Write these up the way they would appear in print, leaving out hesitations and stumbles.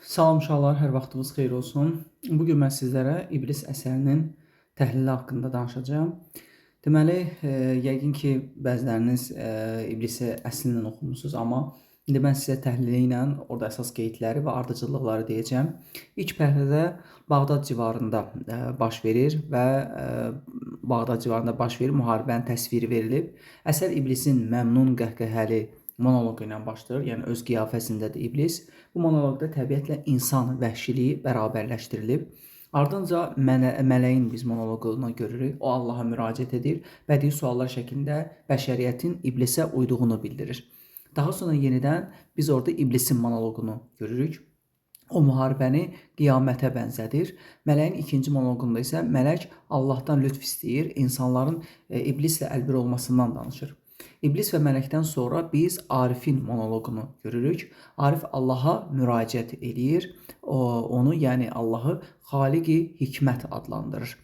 Salam uşaqlar, hər vaxtınız xeyir olsun. Bu gün mən sizlərə İblis əsərinin təhlili haqqında danışacağam. Deməli, yəqin ki, bəziləriniz İblisi əslindən oxumusunuz, amma indi mən sizə təhlili ilə orada əsas qeydləri və ardıcıllıqları deyəcəm. İlk pərdədə Bağdad civarında baş verir və Bağdad civarında baş verir, müharibənin təsviri verilib. Əsər İblisin məmnun qəhqəhəli monoloqu ilə başlayır. Yəni öz qiyafəsindədir iblis. Bu monoloqda təbiətlə insan vəhşiliyi bərabərləşdirilib. Ardınca mələyin biz monoloqunu görürük. O Allaha müraciət edir. Bədii suallar şəklində bəşəriyyətin iblisə uyduğunu bildirir. Daha sonra yenidən biz orada iblisin monoloqunu görürük. O müharibəni qiyamətə bənzədir. Mələyin ikinci monoloqunda isə mələk Allahdan lütf istəyir, insanların iblislə əlbir olmasından danışır. İblis və mələkdən sonra biz Arifin monoloqunu görürük. Arif Allaha müraciət eləyir. Onu, yəni Allahı Xaliqi Hikmət adlandırır.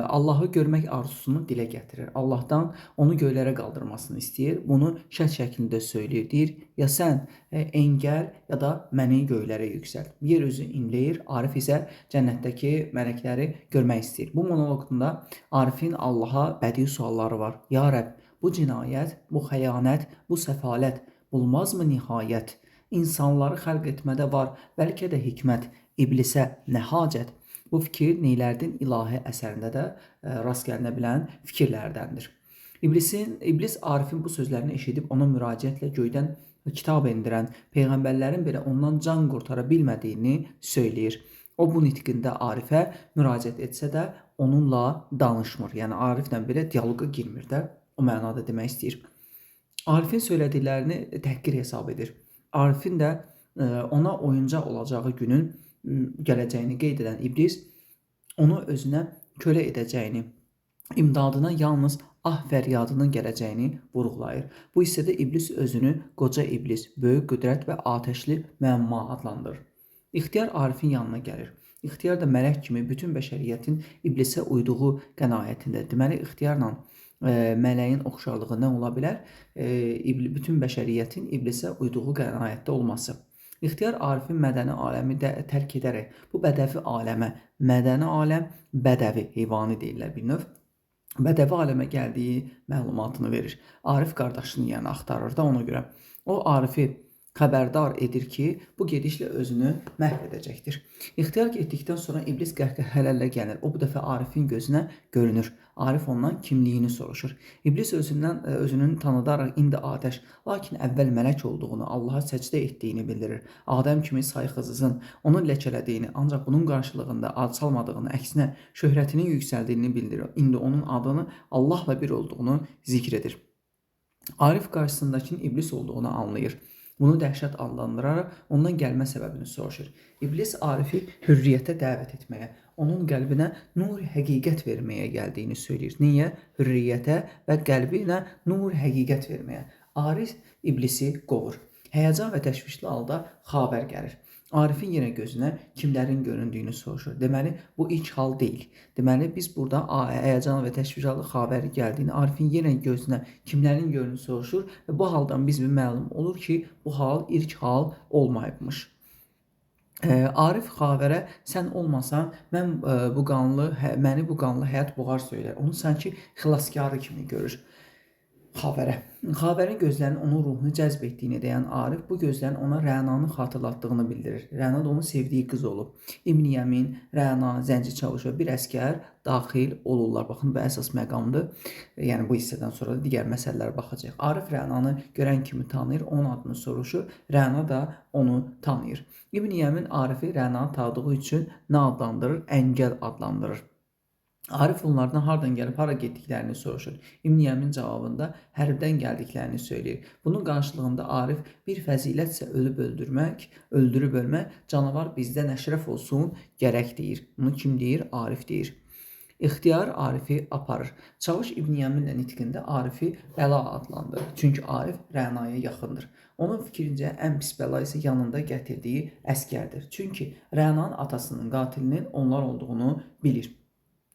Allahı görmək arzusunu dilə gətirir. Allahdan onu göylərə qaldırmasını istəyir. Bunu şərt şəklində söyləyir. Deyir, ya sən engəl, ya da məni göylərə yüksəlt. Yer üzü inləyir, Arif isə cənnətdəki mələkləri görmək istəyir. Bu monoloqda Arifin Allaha bədii sualları var. Ya Rəbb, bu cinayət, bu xəyanət, bu səfalət bulmazmı nihayət? İnsanları xəlq etmədə var, bəlkə də hikmət, iblisə nə hacət? Bu fikir Neylərdin ilahi əsərində də rast gəlinə bilən fikirlərdəndir. İblis Arifin bu sözlərini eşidib ona müraciətlə göydən kitab endirən peyğəmbərlərin belə ondan can qurtara bilmədiyini söyləyir. O bu nitqində Arifə müraciət etsə də onunla danışmır. Yəni Ariflə belə dialoqa girmir də. O mənada demək istəyir. Arifin söylədiklərini təhqir hesab edir. Arifin də ona oyuncaq olacağı günün gələcəyini qeyd edən iblis onu özünə kölə edəcəyini, imdadına yalnız ah fəryadının gələcəyini vurğulayır. Bu hissədə iblis özünü qoca iblis, böyük qüdrət və atəşli müəmma adlandırır. İxtiyar Arifin yanına gəlir. İxtiyar da mələk kimi bütün bəşəriyyətin iblisə uyduğu qənaətindədir. Deməli, ixtiyarla mələyin oxşarlığı nə ola bilər? Bütün bəşəriyyətin iblisə uyduğu qənaətdə olması. İxtiyar Arifin mədəni aləmi də tərk edərək bu bədəvi aləmə, mədəni aləm, bədəvi, heyvani deyirlər bir növ, bədəvi aləmə gəldiyi məlumatını verir. Arif qardaşını yəni axtarır da ona görə. O Arifi xəbərdar edir ki, bu gedişlə özünü məhv edəcəkdir. İxtiyar getdikdən sonra iblis qəhqəhələrlə gəlir. O bu dəfə Arifin gözünə görünür. Arif ondan kimliyini soruşur. İblis özünün tanıdaraq indi atəş, lakin əvvəl mələk olduğunu, Allaha səcdə etdiyini bildirir. Adəm kimi sayğısızın onu ləkələdiyini, ancaq bunun qarşılığında ad salmadığını, əksinə şöhrətinin yüksəldiyini bildirir. İndi onun adını Allahla bir olduğunu zikr edir. Arif qarşısındakının iblis olduğunu anlayır. Bunu dəhşət adlandıraraq ondan gəlmə səbəbini soruşur. İblis Arifi hürriyyətə dəvət etməyə, onun qəlbinə nur həqiqət verməyə gəldiyini söyləyir. Niyə? Hürriyyətə və qəlbinə nur həqiqət verməyə. Arif iblisi qovur. Həyəcan və təşvişli halda xəbər gəlir. Arifin yenə gözünə kimlərin göründüyünü soruşur. Deməli, bu ilk hal deyil. Deməli, biz burada həyəcan və təşvişli halda xəbəri gəldiyini, Arifin yenə gözünə kimlərin göründüyünü soruşur və bu haldan biz bir məlum olur ki, bu hal ilk hal olmayıbmış. Arif xavərə sən olmasan mən bu qanlı məni bu qanlı həyat boğar söylər. Onu sanki xilaskarı kimi görür. Xavərə. Xavərin gözlərinin onun ruhunu cəzb etdiyini deyən Arif bu gözlərin ona Rənanı xatırlatdığını bildirir. Rəna da onun sevdiyi qız olub. İbn Yəmin, Rəna, Zənci Çavuş və bir əskər daxil olurlar. Baxın, bu əsas məqamdır. Yəni bu hissədən sonra da digər məsələlərə baxacağıq. Arif Rənanı görən kimi tanıyır, onun adını soruşur. Rəna da onu tanıyır. İbn Yəmin Arifi Rənanı tanıdığı üçün nə adlandırır? Əngəl adlandırır. Arif onlardan hardan gəlib hara getdiklərini soruşur. İbn Yəmin cavabında hərbdən gəldiklərini söyləyir. Bunun qarşılığında Arif bir fəzilətsə ölüb öldürmək, öldürüb ölmək, canavar bizdən əşrəf olsun gərək deyir. Bunu kim deyir? Arif deyir. İxtiyar Arifi aparır. Çavuş İbn Yəminlə nitqində Arifi bəla adlandırır. Çünki Arif Rənaya yaxındır. Onun fikrincə ən pis bəla isə yanında gətirdiyi əskərdir. Çünki Rənanın atasının qatilinin onlar olduğunu bilir.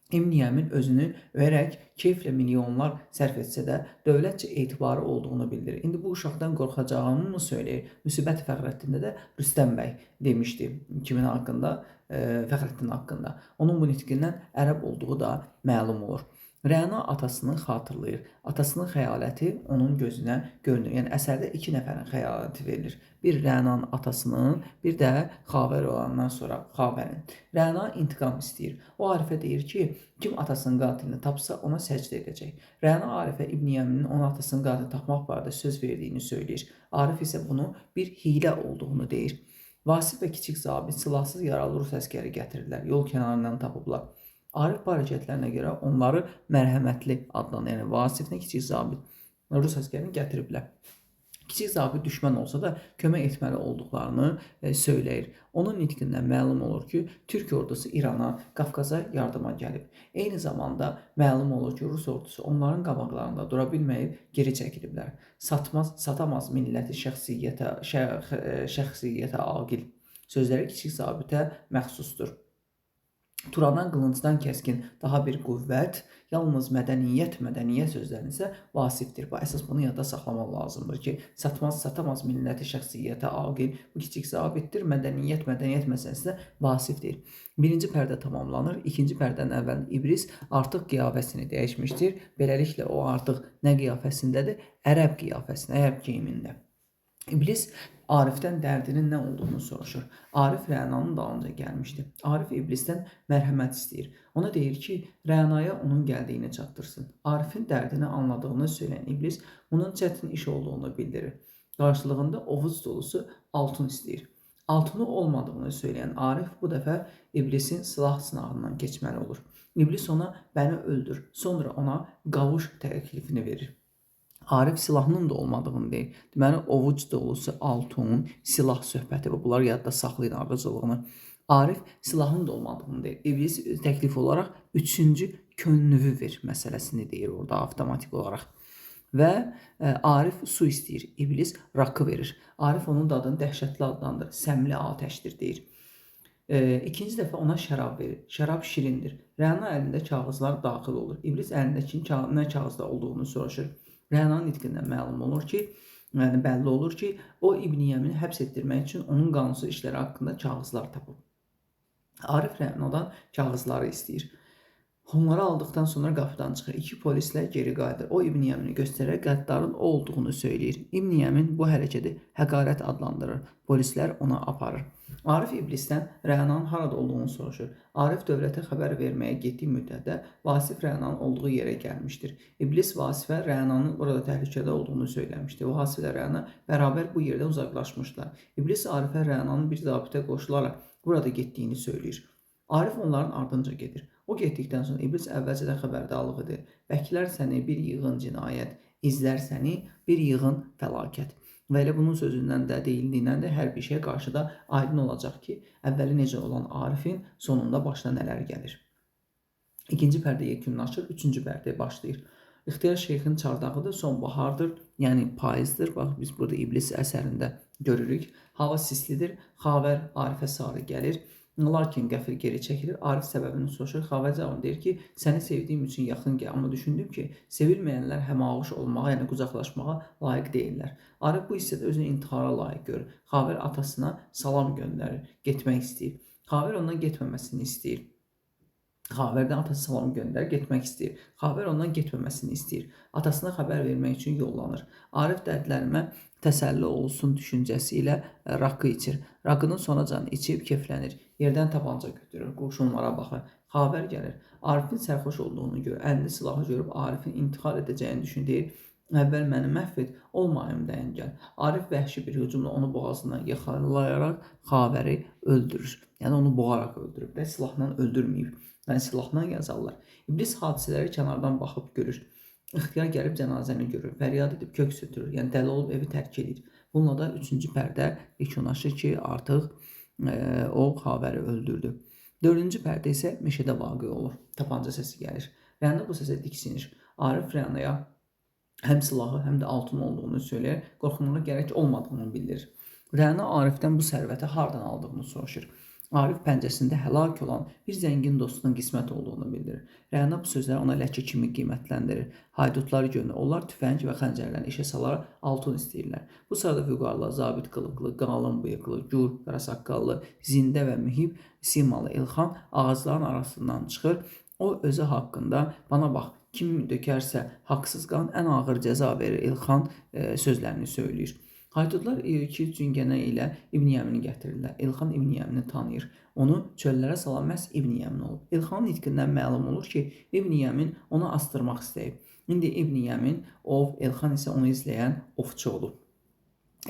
İbn Yəmin özünü öyərək keyflə milyonlar sərf etsə də, dövlətcə etibarı olduğunu bildirir. İndi bu uşaqdan qorxacağımı mı söyləyir? Müsibət Fəxrəddində də Rüstəm bəy demişdi kimin haqqında? Fəxrəddin haqqında. Onun bu nitqindən ərəb olduğu da məlum olur. Rəna atasını xatırlayır. Atasının xəyaləti onun gözünə görünür. Yəni əsərdə iki nəfərin xəyaləti verilir. Bir Rənanın atasının, bir də Xavər olandan sonra Xavərin. Rəna intiqam istəyir. O Arifə deyir ki, kim atasının qatilini tapsa ona səcdə edəcək. Rəna Arifə İbn Yəminin ona atasının qatilini tapmaq barədə söz verdiyini söyləyir. Arif isə bunu bir hiylə olduğunu deyir. Vasif və kiçik zabit silahsız yaralı rus əskəri gətirirlər. Yol kənarından tapıblar. Arif bu hərəkətlərinə görə onları mərhəmətli adlanır. Yəni Vasiflə kiçik zabit rus əskərini gətiriblər. Kiçik zabit düşmən olsa da kömək etməli olduqlarını söyləyir. Onun nitqindən məlum olur ki, Türk ordusu İrana, Qafqaza yardıma gəlib. Eyni zamanda məlum olur ki, Rus ordusu onların qabaqlarında dura bilməyib geri çəkiliblər. Satmaz, satamaz milləti şəxsiyyətə, şəxsiyyətə aqil sözləri kiçik zabitə məxsusdur. Turandan qılıncdan kəskin daha bir qüvvət, yalnız mədəniyyət, mədəniyyət sözlərinin isə Vasifdir. Bu əsas bunu yadda saxlamaq lazımdır ki, satmaz, satamaz milləti şəxsiyyətə aqil bu kiçik zabitdir. Mədəniyyət, mədəniyyət məsələsi də Vasifdir. Birinci pərdə tamamlanır. İkinci pərdənin əvvəlində İblis artıq qiyafəsini dəyişmişdir. Beləliklə o artıq nə qiyafəsindədir? Ərəb qiyafəsində, ərəb geyimində. İblis Arifdən dərdinin nə olduğunu soruşur. Arif Rənanın dalınca gəlmişdi. Arif İblisdən mərhəmət istəyir. Ona deyir ki, Rənaya onun gəldiyini çatdırsın. Arifin dərdini anladığını söyləyən İblis bunun çətin iş olduğunu bildirir. Qarşılığında ovuc dolusu altın istəyir. Altını olmadığını söyləyən Arif bu dəfə İblisin silah sınağından keçməli olur. İblis ona bəni öldür, sonra ona qavuş təklifini verir. Arif silahının da olmadığını deyir. Deməli, ovuc dolusu altın, silah söhbəti və bunlar yadda saxlayın ardıcıllığını. Arif silahın da olmadığını deyir. İblis təklif olaraq üçüncü könlünü ver məsələsini deyir orada avtomatik olaraq. Və Arif su istəyir. İblis rakı verir. Arif onun dadını dəhşətli adlandırır. Səmli atəşdir deyir. İkinci dəfə ona şərab verir. Şərab şirindir. Rəna əlində kağızlar daxil olur. İblis əlindəki nə kağızda olduğunu soruşur. Rənanın nitqindən məlum olur ki, yəni bəlli olur ki, o İbn Yəmini həbs etdirmək üçün onun qanunsuz işləri haqqında kağızlar tapıb. Arif Rənadan kağızları istəyir. Onları aldıqdan sonra qapıdan çıxır. İki polislə geri qayıdır. O İbn Yəmini göstərərək qəddarın o olduğunu söyləyir. İbn Yəmin bu hərəkəti həqarət adlandırır. Polislər ona aparır. Arif İblisdən Rənanın harada olduğunu soruşur. Arif dövlətə xəbər verməyə getdiyi müddətdə Vasif Rənanın olduğu yerə gəlmişdir. İblis Vasifə Rənanın burada təhlükədə olduğunu söyləmişdi. Vasif ilə Rəna bərabər bu yerdən uzaqlaşmışdılar. İblis Arifə Rənanın bir zabitə qoşularaq burada getdiyini söyləyir. Arif onların ardınca gedir. O getdikdən sonra İblis əvvəlcədən xəbərdarlıq edir. Bəklər səni bir yığın cinayət, izlər səni bir yığın fəlakət. Və elə bunun sözündən də, deyildiyindən də hər bir şeyə qarşı da aydın olacaq ki, əvvəli necə olan Arifin sonunda başına nələr gəlir. İkinci pərdə yekunlaşır, üçüncü pərdə başlayır. İxtiyar Şeyxin çardağıdır, sonbahardır, yəni payızdır. Bax, biz burada İblis əsərində görürük. Hava sislidir, Xavər Arifə sarı gəlir. Lakin qəfil geri çəkilir. Arif səbəbini soruşur. Xavər cavabını deyir ki, səni sevdiyim üçün yaxın gəl. Amma düşündüm ki, sevilməyənlər həmağuş olmağa, yəni qucaqlaşmağa layiq deyillər. Arif bu hissədə özünü intihara layiq görür. Xavər atasına salam göndərir, getmək istəyir. Xavər ondan getməməsini istəyir. Xavərdən atası salam göndərir, getmək istəyir. Xavər ondan getməməsini istəyir. Atasına xəbər vermək üçün yollanır. Arif dərdlərimə təsəlli olsun düşüncəsi ilə rakı içir. Rakının sonacan içib keflənir. Yerdən tapanca götürür, qurşunlara baxır. Xavər gəlir. Arifin sərxoş olduğunu görür. Əlində silahı görüb Arifin intihar edəcəyini düşünür. Deyir, əvvəl məni məhv et, olmayım dayan gəl. Arif vəhşi bir hücumla onu boğazından yaxalayaraq Xavəri öldürür. Yəni onu boğaraq öldürüb də, silahla öldürməyib. Yəni silahla yazarlar. İblis hadisələri kənardan baxıb görür. İxtiyar gəlib cənazəni görür. Fəryad edib köks ötürür. Yəni dəli olub evi tərk edir. Bununla da üçüncü pərdə yekunlaşır ki, artıq o Xavəri öldürdü. Dördüncü pərdə isə meşədə vaqe olur. Tapanca səsi gəlir. Rəna bu səsə diksinir. Arif Rənaya həm silahı, həm də altın olduğunu söyləyir. Qorxmağa gərək olmadığını bildirir. Rəna Arifdən bu sərvəti hardan aldığını soruşur. Arif pəncəsində həlak olan bir zəngin dostunun qismət olduğunu bildirir. Rəna bu sözləri ona ləkə kimi qiymətləndirir. Haydutlar görünür. Onlar tüfəng və xəncərlərini işə salaraq altun istəyirlər. Bu sırada vüqarlı, zabit qılıqlı, qalın bıyıqlı, gur, qara saqqallı, zində və mühib simalı Elxan ağacların arasından çıxır. O özü haqqında bana bax, kim dökərsə haqsız qan ən ağır cəza verir Elxan sözlərini söyləyir. Haydutlar iki cüngənə ilə İbn Yəmini gətirirlər. Elxan İbn Yəmini tanıyır. Onu çöllərə salan məhz İbn Yəmin olub. Elxanın nitqindən məlum olur ki, İbn Yəmin onu asdırmaq istəyib. İndi İbn Yəmin ov, Elxan isə onu izləyən ovçu olub.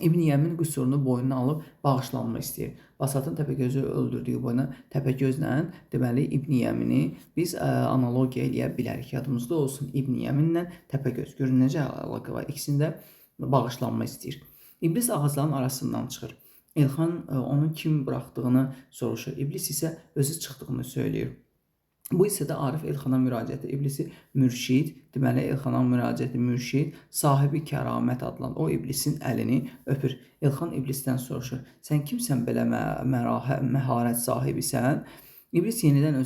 İbn Yəmin qüsurunu boynuna alıb bağışlanma istəyir. Basatın Təpəgözü öldürdüyü boyuna Təpəgözlə deməli İbn Yəmini biz analogiya eləyə bilərik. Yadımızda olsun İbn Yəminlə Təpəgöz. Görün necə əlaqə var. İkisində bağışlanma istəyir. İblis ağacların arasından çıxır. Elxan onu kim buraxdığını soruşur. İblis isə özü çıxdığını söyləyir. Bu hissədə Arif Elxana müraciət edir. İblisi mürşid, deməli Elxana müraciəti mürşid, sahibi kəramət adlanır. O iblisin əlini öpür. Elxan iblisdən soruşur: "Sən kimsən belə məharət sahibisən?" İblis yenidən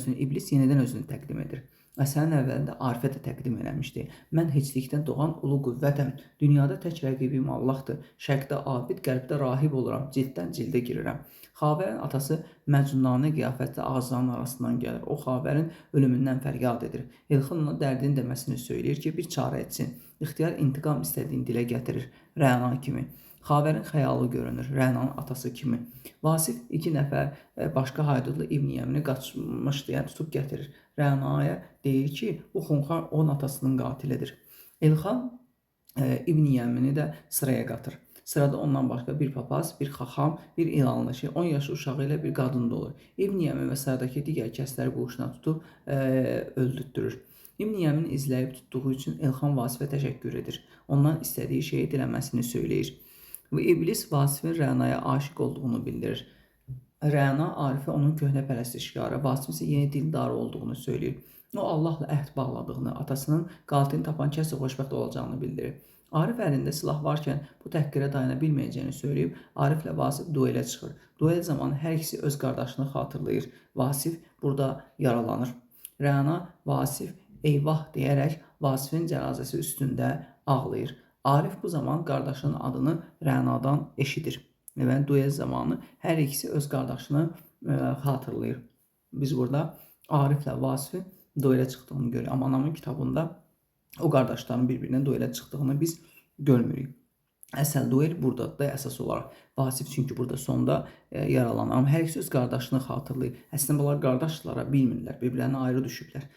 özünü təqdim edir. Əsərin əvvəlində Arifə də təqdim eləmişdi. Mən heçlikdən doğan ulu qüvvətəm. Dünyada tək rəqibim Allahdır. Şərqdə abid, qərbdə rahib oluram. Cilddən cildə girirəm. Xavərin atası məcnunanə qiyafətdə ağacların arasından gəlir. O Xavərin ölümündən fəryad edir. Elxan ona dərdini deməsini söyləyir ki, bir çarə etsin. İxtiyar intiqam istədiyini dilə gətirir. Rəna kimi. Xavərin xəyalı görünür, Rənanın atası kimi. Vasif iki nəfər başqa haydutla İbn Yəmini qaçmışdı, yəni tutub gətirir. Rənaya deyir ki, bu xunxar onun atasının qatilidir. Elxan İbn Yəmini də sıraya qatır. Sırada ondan başqa bir papaz, bir xaxam, bir ilanlı şey, 10 yaşlı uşağı ilə bir qadın da olur. İbn Yəmin və sıradakı digər kəsləri qurşuna tutub öldürtdürür. İbn Yəmin izləyib tutduğu üçün Elxan Vasifə təşəkkür edir. Ondan istədiyi şeyi diləməsini söyləyir. Və İblis Vasifin Rənaya aşiq olduğunu bildirir. Rəna Arifə onun köhnə pərəstişkarı, Vasif isə yeni dildarı olduğunu söyləyir. O Allahla əhd bağladığını, atasının qatilini tapan kəs xoşbəxt olacağını bildirir. Arif əlində silah varkən bu təhqirə dayana bilməyəcəyini söyləyib, Ariflə Vasif duelə çıxır. Duel zamanı hər ikisi öz qardaşını xatırlayır. Vasif burada yaralanır. Rəna Vasif eyvah deyərək Vasifin cənazəsi üstündə ağlayır. Arif bu zaman qardaşının adını Rənadan eşidir. Yəni duel zamanı hər ikisi öz qardaşını xatırlayır. Biz burada Ariflə Vasifin duelə çıxdığını görürük. Amma anamın kitabında o qardaşların bir-birinə duelə çıxdığını biz görmürük. Əsl duel buradadır da əsas olaraq. Vasif çünki burada sonda yaralanır. Amma hər ikisi öz qardaşını xatırlayır. Əslində bunlar qardaşdılar, bilmirlər. Bir-birlərinə ayrı düşüblər.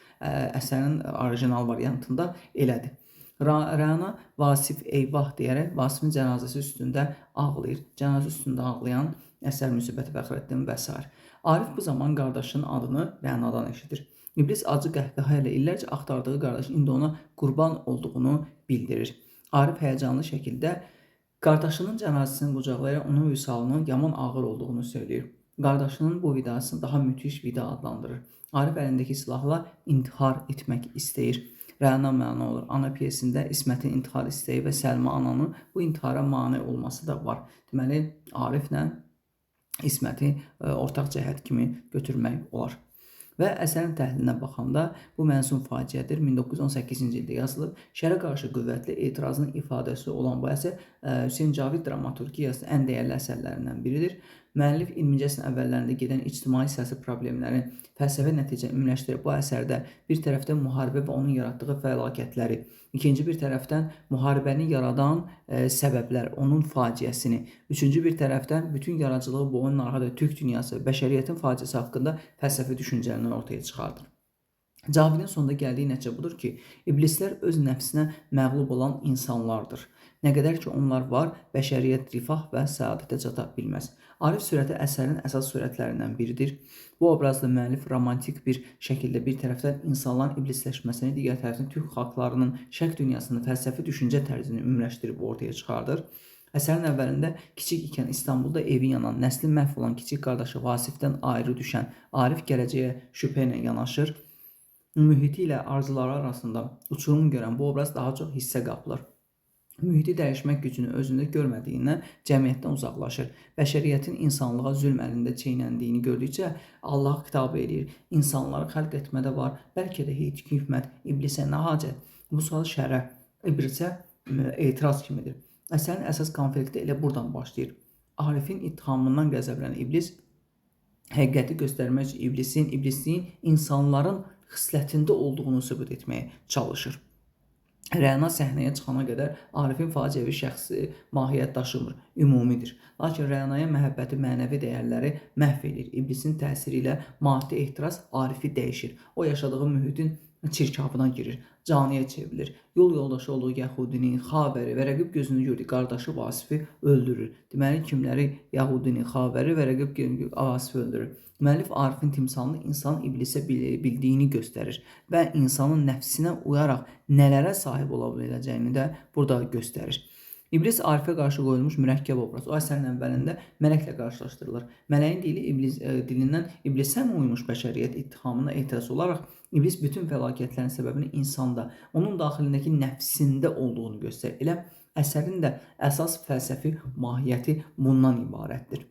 Əsərin orijinal variantında elədir. Rəna Vasif eyvah deyərək Vasifin cənazəsi üstündə ağlayır. Cənazə üstündə ağlayan əsər Müsibəti Fəxrəddin və sair. Arif bu zaman qardaşının adını Rənadan eşidir. İblis acı qəhqəhə ilə illərcə axtardığı qardaşın indi ona qurban olduğunu bildirir. Arif həyəcanlı şəkildə qardaşının cənazəsini qucaqlayaraq onun vüsalının yaman ağır olduğunu söyləyir. Qardaşının bu vidasını daha müthiş vida adlandırır. Arif əlindəki silahla intihar etmək istəyir. Rəna məna olur. Ana pyesində İsmətin intihar istəyi və Səlma ananın bu intihara mane olması da var. Deməli, Ariflə İsməti ortaq cəhət kimi götürmək olar. Və əsərin təhlilinə baxanda bu mənzum faciədir. 1918-ci ildə yazılıb. Şərə qarşı qüvvətli etirazın ifadəsi olan bu əsər Hüseyn Cavid dramaturgiyasının ən dəyərli əsərlərindən biridir. Müəllif 20-ci əsrin əvvəllərində gedən ictimai-siyasi problemlərin fəlsəfə nəticə ümumiləşdirib bu əsərdə bir tərəfdən müharibə və onun yaratdığı fəlakətləri, ikinci bir tərəfdən müharibəni yaradan səbəblər, onun faciəsini, üçüncü bir tərəfdən bütün yaradıcılığı boyunca narahat edən Türk dünyası, bəşəriyyətin faciəsi haqqında fəlsəfi düşüncələrini ortaya çıxardır. Cavidin sonunda gəldiyi nəticə budur ki, iblislər öz nəfsinə məğlub olan insanlardır. Nə qədər ki onlar var, bəşəriyyət rifah və səadətə çata bilməz. Arif surəti əsərin əsas surətlərindən biridir. Bu obrazda müəllif romantik bir şəkildə bir tərəfdən insanların iblisləşməsini, digər tərəfdən türk xalqlarının şərq dünyasında fəlsəfi düşüncə tərzini ümumiləşdirib ortaya çıxardır. Əsərin əvvəlində kiçik ikən İstanbulda evi yanan, nəsli məhv olan kiçik qardaşı Vasifdən ayrı düşən Arif gələcəyə şübhə ilə yanaşır. Mühiti ilə arzuları arasında uçurum görən bu obraz daha çox hissə qapılır. Mühiti dəyişmək gücünü özündə görmədiyindən cəmiyyətdən uzaqlaşır. Bəşəriyyətin insanlığa zülm əlində çeynəndiyini gördükcə Allah xitab eləyir. İnsanları xəlq etmədə var, bəlkə də heç hikmət, iblisə nə hacət? Bu sual şərə, iblisə etiraz kimidir. Əsərin əsas konflikti elə buradan başlayır. Arifin ittihamından qəzəblənən iblis həqiqəti göstərmək üçün iblisliyin insanların xislətində olduğunu sübut etməyə çalışır. Rəna səhnəyə çıxana qədər Arifin faciəvi şəxsi mahiyyət daşımır, ümumidir. Lakin Rənaya məhəbbəti mənəvi dəyərləri məhv eləyir. İblisin təsiri ilə maddi ehtiras Arifi dəyişir. O yaşadığı mühitin çirkabına girir, caniyə çevrilir. Yol yoldaşı olduğu Yəhudinin Xavəri və rəqib gözünü gördüyü qardaşı Vasifi öldürür. Deməli kimləri? Yəhudini, Xavəri və rəqib gözünü Vasifi öldürür. Müəllif Arifin timsalını insanın iblisə bildiyini göstərir və insanın nəfsinə uyaraq nələrə sahib ola biləcəyini də burada göstərir. İblis Arifə qarşı qoyulmuş mürəkkəb obraz. O əsərin əvvəlində mələklə qarşılaşdırılır. Mələyin dili iblis dilindən iblisə mi uymuş bəşəriyyət ittihamına etiraz olaraq iblis bütün fəlakətlərin səbəbini insanda, onun daxilindəki nəfsində olduğunu göstərir. Elə əsərin də əsas fəlsəfi mahiyyəti bundan ibarətdir.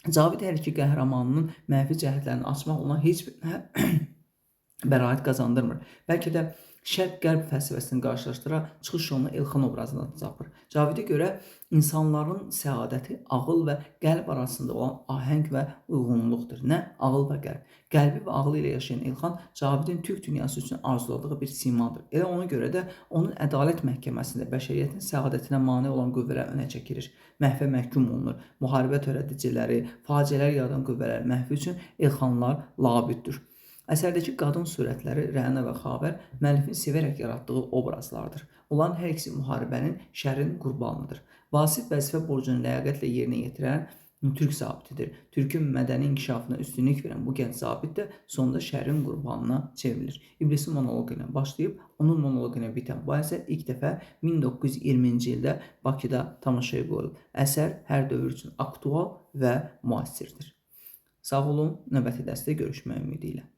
Cavid hər iki qəhrəmanının mənfi cəhətlərini açmaq ona heç bir bəraət qazandırmır. Bəlkə də Şərq-Qərb fəlsəfəsini qarşılaşdıraraq çıxış yolunu Elxan obrazına tapır. Cavidə görə insanların səadəti ağıl və qəlb arasında olan ahəng və uyğunluqdur. Nə? Ağıl və qəlb. Qəlbi və ağlı ilə yaşayan Elxan Cavidin Türk dünyası üçün arzuladığı bir simadır. Elə ona görə də onun ədalət məhkəməsində bəşəriyyətin səadətinə mane olan qüvvələr önə çəkilir. Məhvə məhkum olunur. Müharibə törədiciləri, faciələr yaradan qüvvələr məhvi üçün Elxanlar labüddür. Əsərdəki qadın surətləri Rəna və Xavər müəllifin sevərək yaratdığı obrazlardır. Onların hər ikisi müharibənin, şərin qurbanıdır. Vasif vəzifə borcunu ləyaqətlə yerinə yetirən türk zabitidir. Türkün mədəni inkişafına üstünlük verən bu gənc zabit də sonda şərin qurbanına çevrilir. İblisin monoloqu ilə başlayıb, onun monoloqu ilə bitən bu əsər ilk dəfə 1920-ci ildə Bakıda tamaşaya qoyulub. Əsər hər dövr üçün aktual və müasirdir. Sağ olun, növbəti dərsdə görüşmək ümidi ilə.